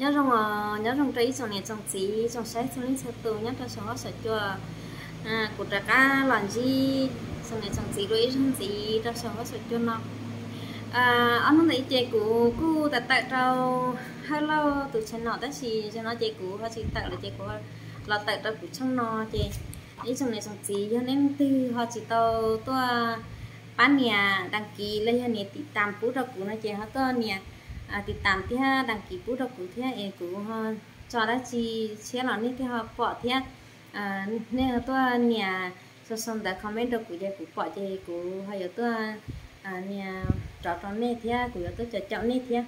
Nyob zoo, nyob zoo rau ib tsoom niam tsoom txiv tsoom saib txhua leej txhua tus nyob rau saum huab saum cua. Kuv rov qab los ntsib tsoom niam tsoom txiv dua ib zaug ntxiv rau saum huab saum cua no. Ob hnub ntawd ces kuv kuj tawm tawm rau Hawj Lauj tus channel tab sis zaum no ces kuv ho tsis tawm lawm ces kuv los tawm rau kuv tshooj no ces ib tsoom niam tsoom txiv yog nej leej twg ho tsis tau tuaj pab nias đăng ký los yog nias tiv tam pub rau kuv no ces ho tuaj nias tiv tam thiab đăng ký pub rau kuv thiab es kuv ho tso dab tsi tshiab los nej thiaj ho pom thiab. Nej ho tuaj nias sau sau ntawv comment rau kuv ces kuv pom ces kuv ho yuav tuaj nias rov rau nej thiab kuv yuav tuaj caum caum nej thiab.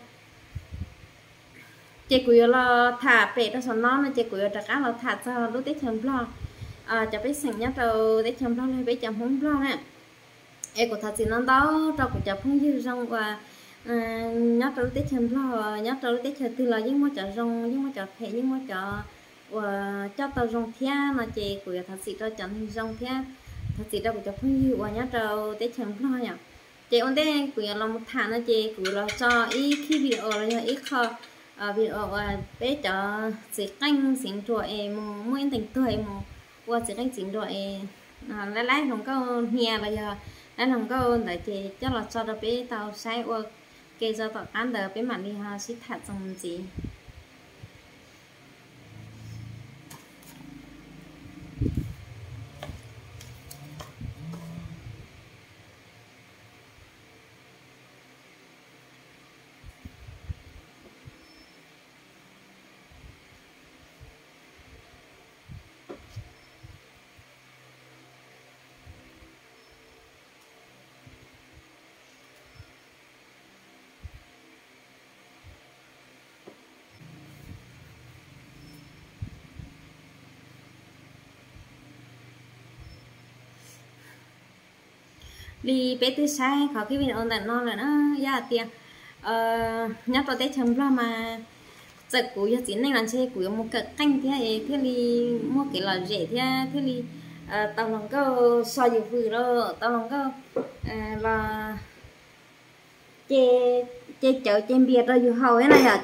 Ces kuv yuav los tham pem rau saum no no ces kuv yuav rov qab los tham txog lub teb chaws Nplog, cov pej xeem nyob rau teb chaws Nplog los peb cov Hmoob Nplog na. Es kuv thov txim ntau ntau rau kuv cov phooj ywg zoo uas nyob rau lub teb chaws Nplog, nyob rau lub teb chaws twg los yeej muaj cov zoo, yeej muaj cov phem, yeej muaj cov uas coj tau zoo thiab no ces kuv yuav thov txim rau cov neeg zoo thiab thov txim rau kuv cov phooj ywg uas nyob rau teb chaws Nplog yom. Ces ua ntej kuv yuav los mus tham no ces kuv los tso ib khib video los yog ib qho video uas peb cov txiv qeej txiv nruas es mus muaj ib ntees tuag es mus ua txiv qeej txiv nruas es laib laib hluas nkauj hnia los yog laib hluas nkauj ntawd ces coj los tso rau peb tau saib ua ke tso tom qab ntawd peb mam li ho sib tham txuas ntxiv. Li peb twb saib qhov clip video ntawm no lawm na, yog hais tias nyob rau teb chaws Nplog mas txawm kuv yog txiv neej los ntshe kuv yuav mus kawm qeej thiab es thiaj li muaj kev lom zem thiab thiaj li tau hluas nkauj so yus vwm los tau hluas nkauj los ces cawv ces npias rau yus haus thiab na yom.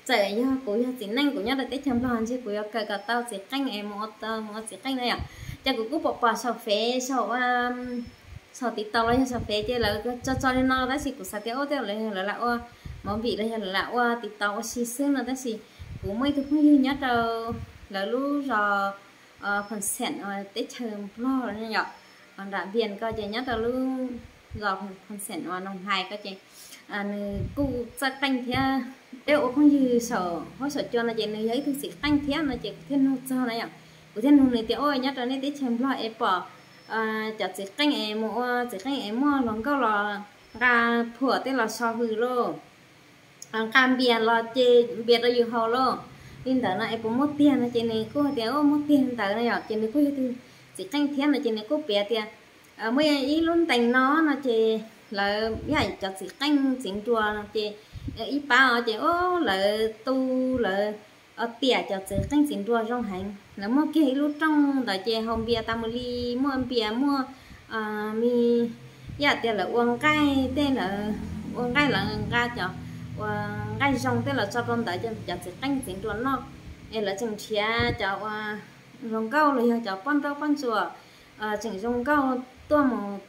Ces txawm yog kuv yog txiv neej kuv nyob rau teb chaws Nplog ntshe kuv yuav kawm kom tau txiv qeej es mus ua txiv qeej na yom. Ces kuv kuj pom pom saum fev saum saum TikTok los yog saum fev ces lawv tso tso li no tab sis kuv xav tias ua tej lawv lam ua movie los yog lawv lam ua TikTok ua si xwb no tab sis kuv muaj ib tug phooj ywg nyob rau lawv lub zos Phoos Xeem uas teb chaws Nplog yom, nram Npias ko ces nyob rau lub zos Phoos Xeem uas Noos Hais ko ces nws kuj txawj qeej thiab. Peb ua phooj ywg saum huab saum cua no ces nws yog ib tug txiv qeej thiab no ces kuv thiaj nug txog na yom. Kuv thiaj nug nws tias ua nyob rau nej teb chaws Nplog es pom cov txiv qeej es mus ua txiv qeej es muaj hluas nkauj los nqa phuam tej los so vwm lauj, nqa npias los ces npias rau yus haus lauj, li ntawd no es puas muaj tiag no ces nws kuj hais tias muaj tiag ntawd no yom. Ces nws kuj yog tus txiv qeej thiab no ces nws kuj piav tias muaj ib lub ntees no no ces lawv yam cov txiv qeej txiv nruas no ces ib pab os ces lawv tu lawv tiam cov txiv qeej txiv nruas zoo heev. Lawv muaj kiag ib lub rooj ntawd ces haus npias tas mus li, muaj npias muaj me yam tias lawv ua nqaij tej lawv ua nqaij lawv nqa cov ua nqaij zoo tej los tso rau ntawd cov txiv qeej txiv nruas noj. Es lawv tseem nrhiav cov ua hluas nkauj los yog cov poj nrauj poj ntsuam tseem zoo nkauj tuaj mus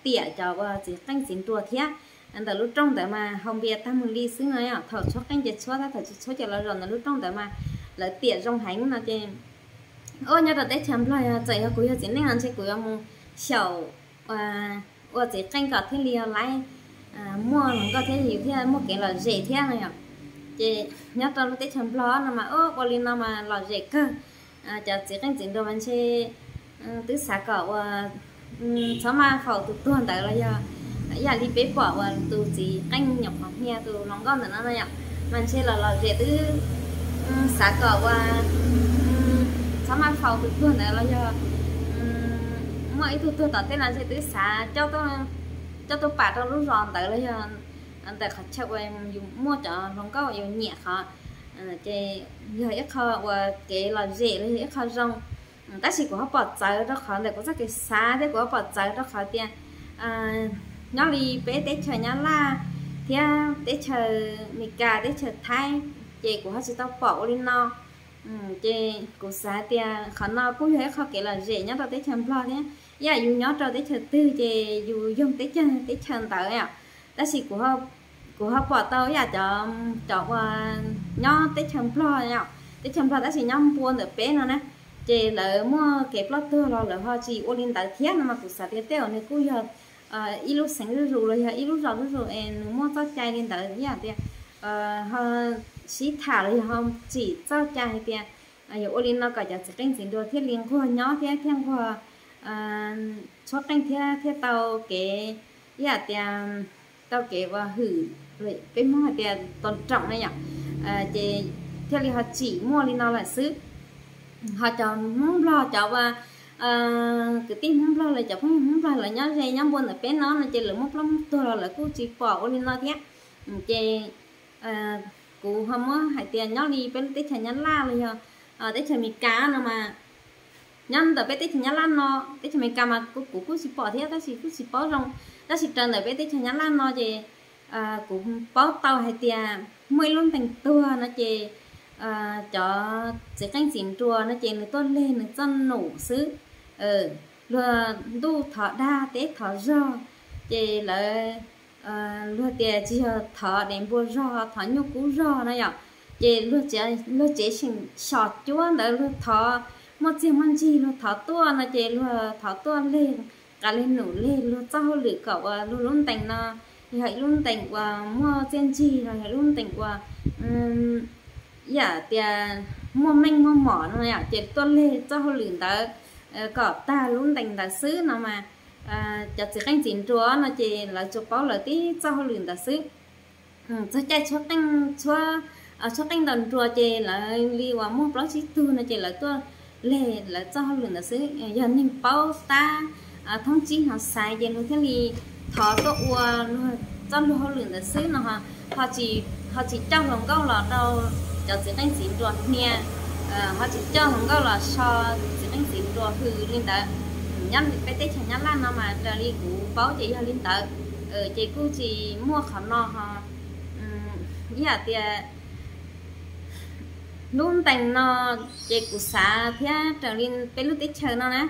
tiam cov ua txiv qeej txiv nruas thiab. Ntawm lub rooj ntawd mas haus npias tag mus li xwb no yom. Thaum tshuab qeej ces tshuab, thaum tsis tshuab ces los zaum ntawm lub rooj ntawd mas lawv tiam zoo heev no ces ua nyob rau teb chaws Nplog yog txawm yog kuv yog txiv neej no ntshe kuv yuav mus xyaum ua txiv qeej kom thiaj li laib muaj hluas nkauj thiab yus thiaj muaj kev lom zem thiab no yom. Ces nyob rau lub teb chaws Nplog no mas ua li no mas lom zem kawg. Cov txiv qeej txiv nruas mas ntshe twb xav kom ua txhob maj faus tus tuag ntawd los yog ib yam li peb pom uas tus txiv qeej nyuam qhuav hnia tus hluas nkauj ntawm no no yom, mas ntshe los lom zem twb xav kom ua txhob maj faus tus tuag ntawd los yog muaj ib tug tuag tom tej no ntshe twb xav coj tuaj pam rau lub zos ntawd los yog ntawm qhov chaw uas yus muaj cov hluas nkauj yus nyiam qhov ces yog ib qho uas kev lom zem los yog ib qho zoo. Tab sis kuv ho pom txawv rau qhov ntawm kuv txoj kev xav thiab kuv ho pom txawv rau qhov tias nyob li peb teb chaws Nyab Laj thiab teb chaws Amelikas, teb chaws Thaib, ces kuv ho tsis tau pom ua li no. Ces kuv xav tias qhov no kuj yog ib qho kev lom zem nyob rau teb chaws Nplog thiab. Ib yam yus nyob rau teb chaws twg ces yus yoog teb chaws teb chaws ntawd os. Tab sis kuv ho pom tau ib yam cov, cov uas nyob teb chaws Nplog, teb chaws Nplog tab sis nyob npua ntawm peb no na, ces lawv muaj kev ploj tuag los lawv ho tsis ua li ntawd thiab no mas kuv xav tias tej zaum nws kuj yog ib lub xeev zuj zus los yog ib lub zos zuj zus es nws muaj txoj cai li ntawd ib yam tias ho sib tham los yog ho tsim txoj cai hais tias yuav ua li no kom cov txiv qeej txiv nruas thiaj li nquag nyob thiab thiaj nquag tshuab qeej thiab thiaj tau kev ib yam tias tau kev ua hwm, peb Hmoob hais tias tôn trọng na yom. Ces thiaj li ho tsim muaj li no lawm xwb. Ho cov Hmoob Nplog, cov uas kwv tij Hmoob Nplog los cov phooj ywg Hmoob Nplog lawv nyob ze nyob npua ntawm peb no no ces lawv muaj ploj muaj tuag los lawv kuj tsis pom ua li no thiab. Ces kuv ho muab hais tias nyob li peb lub teb chaws Nyab Laj los yog teb chaws Amelikas no mas, nyob ntawm peb teb chaws Nyab Laj no, teb chaws Amelikas mas kuv kuj tsis pom thiab tab sis kuj tsis paub zoo, tab sis raws ntawm peb teb chaws Nyab Laj no ces kuv paub tau hais tias muaj ib lub ntees tuag no ces cov txiv qeej txiv nruas no ces nws tuaj leg nws txoj num xwb. Luag ntuj thov dag teb thov zog, ces lawv, luag tias tsis yog thov dev npua zog thov nyuj kub zog na yom, ces luag tsev xyom cuab ntawd luag thov muaj txiag muaj ntsig luag thov tuaj no ces luag thov tuaj leg, qa leg num leg luag txoj hauj lwm kom uas luag lub ntees no yog ib lub ntees uas muaj txiaj ntsig los yog lub ntees uas ib yam tias muaj meej muaj mom no yom, ces tuaj leg txoj hauj lwm ntawd kom tag lub ntees ntawd xwb no mas, cov txiv qeej txiv nruas no ces lawv tsuas paub lawv tib txoj hauj lwm ntawd xwb. Txog caij tshuab qeej, tshuab qeej ntaus nruas ces lawv li uas muaj plaub tsib tug no ces lawv tuaj leg lawv txoj hauj lwm ntawd xwb. Yog neeg paub tab thoob tsib hnov xaiv ces luag thiaj li thov tuaj ua luag txoj luag hauj lwm ntawd xwb no. Ho tsis coj hluas nkauj los rau cov txiv qeej txiv nruas hnia, ho tsis coj hluas nkauj los so txiv qeej txiv nruas hws li ntawd. Nyob peb teb chaws Nyab Laj no mas raws li kuv paub ces yog li ntawd, ces kuj tsis muaj qhov no ho ib yam tias lub ntees no ces kuv xav thiab raws li peb lub teb chaws no na,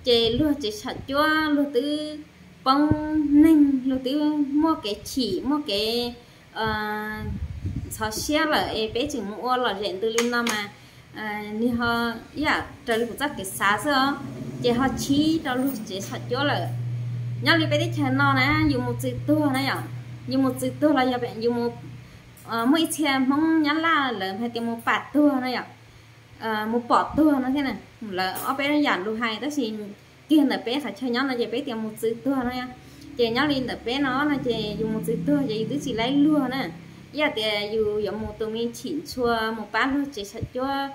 ces luag tsev xyom cuab luag twb poob neeg luag twb muaj kev chim muaj kev ntxhov siab lawm es peb tseem mus ua lom zem ntws li no mas nws ho ib yam raws li kuv txoj kev xav xwb os, ces ho chim rau luag tsev xyom cuab lawm. Nyob li peb teb chaws no na yus mus txwv tuag na yom, yus mus txwv tuag los yog yus mus, muaj ib txhia Hmoob Nyab Laj lawv hais tias mus pam tuag no yom, mus pom tuag no thiab. Lawv ob peb yam lus hais tab sis kiag ntawm peb qhov chaw nyob no ces peb tias mus txwv tuag no. Ces nyob li ntawm peb no no ces yus mus txwv tuag ces yus twb tsis laib luag na. Ib yam tias yus yuav mus tus me chim ntshua mus pab luag tsev xyom cuab,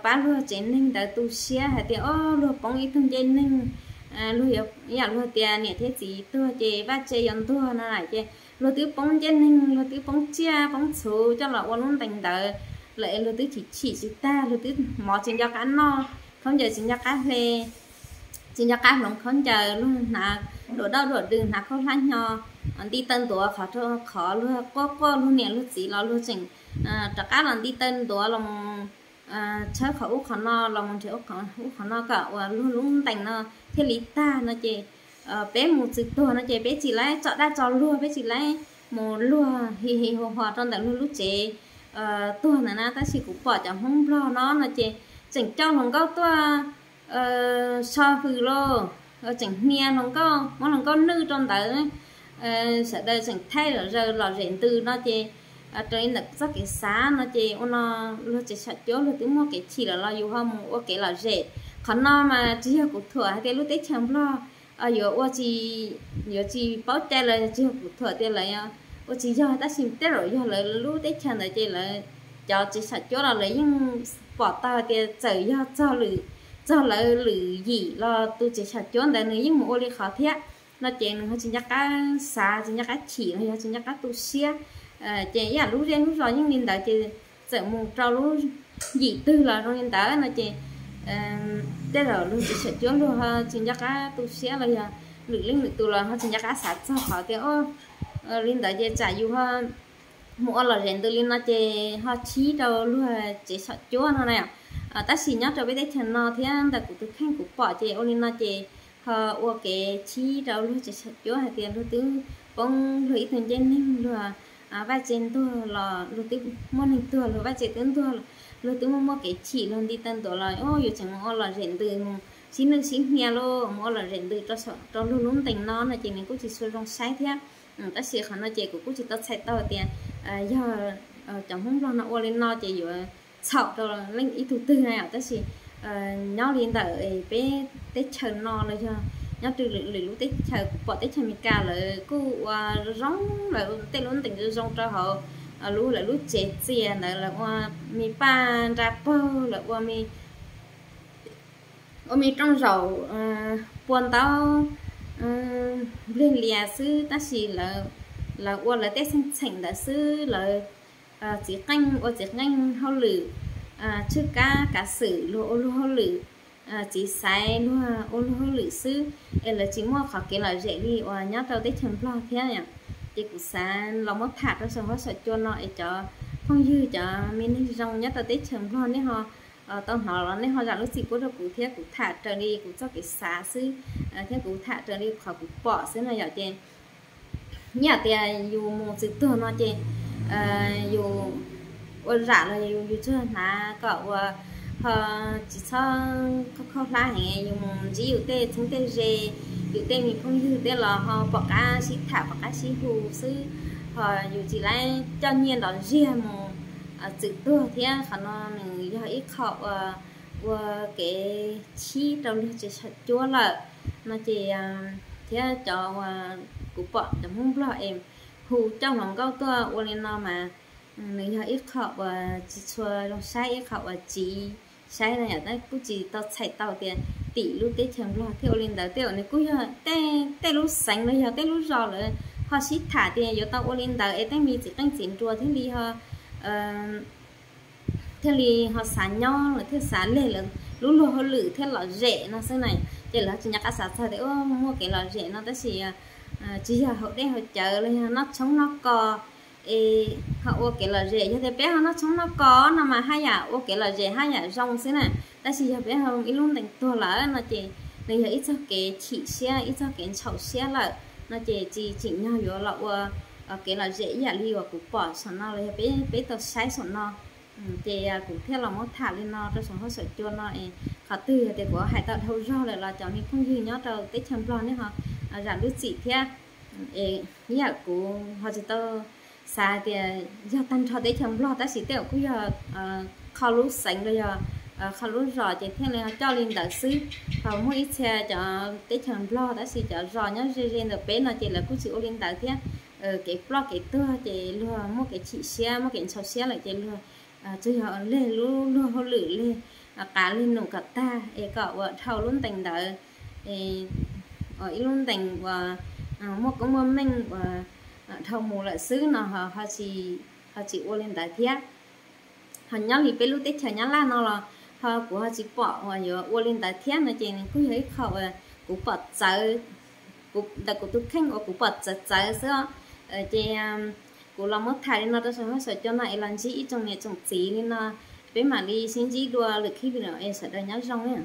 pab luag tsev neeg ntawd tu siab hais tias o luag poob ib tug ncej neeg, luag ib yam luag tias niam thiab txiv tuag ces vaj tse yuav ntuag no lawm ces luag twb poob ncej neeg luag twb poob tsiaj poob txhuv coj los ua lub ntees ntawd lawm es luag twb chim chim tsis tag, luag twb mov tsis nco qab noj, khaub ncaws tsis nco qab hle, tsis nco qab hloov khaub ncaws, luag hnav duam dauj duam dws, hnav khaub hlab hnyo, nti taw ntuav qhov rau qhov, luag quaj quaj luag niam luag txiv los luag tseem rov qab los nti taw ntuav los tshawb qhov ub qhov no los nrhiav ub qhov no kom uas luag lub ntees no thiaj li tag no ces peb mus txwv tuag no ces peb tsis laib tso daj tso luag, peb tsis laib mus luag hi hi hu ho rau ntawm luag lub tsev tuag ntawd na. Tab sis kuv pom cov Hmoob Nplog no no ces tseem coj hluas nkauj tuaj so hws lauj, tseem hnia hluas nkauj, muab hluas nkauj nwj rau ntawd, sawv daws tseem thaij lom zaws lom zem ntws no ces raws li ntawm txoj kev xav no ces ua no luag tsev xyom cuab luag twb muaj kev chim lawm los yus ho mus ua kev lom zem. Qhov no mas tsis yog kuv thuam hais tias lub teb chaws Nplog yuav ua tsis, yuav tsis paub cai los tsis yog kuv thuam tias lawv ua tsis yog, tab sis tej zaum yog lawv lub teb chaws ntawd ces lawv cov tsev xyom cuab los lawv yeej pom tau tias txawm yog txog lwm, txog lawv lwm yim los tus tsev xyom cuab ntawd nws yeej mus ua li qhov thiab no ces nws ho tsis nco qab xav, tsis nco qab chim los yog tsis nco qab tu siab. Ces ib yam lub zej lub zos yeej li ntawd ces txawm mus rau lub yim twg los zoo li ntawd no ces tej zaum luag tsev xyom cuab luag ho tsis nco qab tu siab los yog lwm leej lwm tus los ho tsis nco qab xav txog qhov tias li ntawd ces tsam yus ho mus ua lom zem ntws li no ces ho chib rau luag tsev saum cuab no na. Tab sis nyob rau peb teb chaws no thiab ntawm kuv tus kheej kuv pom ces ua li no ces ho ua kev chib rau luag tsev saum cuab hais tias luag twb poob luag ib tug ncej neeg, luag vaj tse ntuag los luag twb muaj neeg tuag, luag vaj tse twb ntuag, luag twb muaj muaj kev chim, luag nti taw ntuam los yuav tseem mus ua lom zem ntws, mus sib nwj sib hnia los mus ua lom zem ntws rau luag lub ntees no no ces nws kuj tsis tshua zoo saib thiab. Tab sis qhov no ces kuv kuj tsis tau txhais tau tias yog cov Hmoob Nplog no ua li no ces yuav txhaum rau leej ib tug twg na yom. Tab sis nyob li ntawm peb teb chaws no los yog nyob rau lwm lub teb chaws, kuv pom teb chaws Amelikas lawv kuj ua zoo, lawv tej lub ntees zoo zoo rau hauv lub, lawv lub tsev txias ntawd, lawv ua me paj nra pawg, lawv ua ua me rooj zaum pua ntaub npliag lias xwb, tab sis lawv ua lawv tej xeej txheem ntawd xwb, lawv txiv qeej ua txiv qeej hauj lwm, tshwj kab kav xwm luag ua luag hauj lwm, txiv xaiv luag ua luag hauj lwm xwb, es lawv tsis muaj qhov kev lom zem li uas nyob rau teb chaws Nplog thiab. Ces kuv xav los muab tham rau saum huab saum cua no es cov phooj ywg, cov me neeg zoo nyob rau teb chaws Nplog nej ho tau hnov los nej ho zam lub txim pub rau kuv thiab, kuv tham raws li kuv txoj kev xav xwb, thiab kuv tham raws li qhov kuv pom xwb no yom. Ces ib yam tias yus mus txwm tuag no ces yus ua zam los yus tsuas hnav kom uas ho tsis txhob khaub hlab heev, yus mus ntsib yus tej txheeb tej ze, yus tej me phooj ywg tej los ho pom qab sib tham pom qab sib hu xwb, ho yus tsis laib coj nyiaj nrov ziag mus txwm tuag thiab. Qhov no nws yog ib qho uas ua kev chib rau luag tsev saum cuab lawm no ces thiab cov uas kuv pom cov Hmoob Nplog es hu coj hluas nkauj tuaj ua li no mas nws yog ib qho uas tsis tshua zoo saib, ib qho uas tsiv saib no yom. Tab kuj tsis tau txhais tau tias tim lub teb chaws Nplog thiaj ua li ntawd, tej uas nws kuj yog tej lub xeev los yog tej lub zos lawv ho sib tham tias yuav tau ua li ntawd es tej me txiv qeej txiv nruas thiaj li ho thiaj li ho xav nyob, lawv thiaj xav leg lawv lub luag hauj lwm thiaj lom zem no xwb na. Ces lawv tsis nco qab xav txog tias muaj kev lom zem no tab sis tsis yog haus dej haus cawv los yog noj tshoob noj kos es ho ua kev lom zem. Yog tias peb ho noj tshoob noj kos no mas haj yam ua kev lom zem haj yam zoo xwb na, tab sis yog peb ho ib lub ntees tuag lawm no ces nws yog ib txoj kev chim siab, ib txoj kev ntxhov siab lawm no ces tsis tsim nyog yuav los ua kev lom zem ib yam li uas kuv pom saum no los yog peb tau saib saum no. Ces kuv thiaj los muab tham li no rau saum huab saum cua no es qhov twg yog tias kuv hais tau dhau zog lawm los cov me phooj ywg nyob rau teb chaws Nplog nej ho zam lub txim thiab. Es ib yam kuv ho tsis tau xav tias yog tag nrho teb chaws Nplog tab sis tej zaum kuj yog qho lub xeev los yog qho lub zos ces thiaj li coj li ntawd xwb. Ho muaj ib txhia cov teb chaws Nplog tab sis cov zos nyob ze ze ntawm peb no ces lawv kuj tsis ua li ntawd thiab. Kev ploj kev tuag ces luag muaj kev chim siab muaj kev ntxhov siab lawm ces luag tsuas yog leg lub luag hauj lwm, leg qav leg num kom tag es kom uas dhau lub ntees ntawd, ib lub ntees uas muaj koob muaj meej uas dhau mus lawm xwb no ho tsis ua li ntawd thiab. Ho nyob li peb lub teb chaws Nyab Laj no los ho kuv ho tsis pom uas yuav ua li ntawd thiab no ces nws kuj yog ib qho uas kuv pom txawv, ntawm kuv tus kheej uas kuv pom txawv txawv xwb. Ces kuv los muab tham li no rau saum huab saum cua no es los ntsib ib tsoom niam tsoom txiv li no, peb mam li sib ntsib dua lwm khib video es sawv daws nyob zoo na.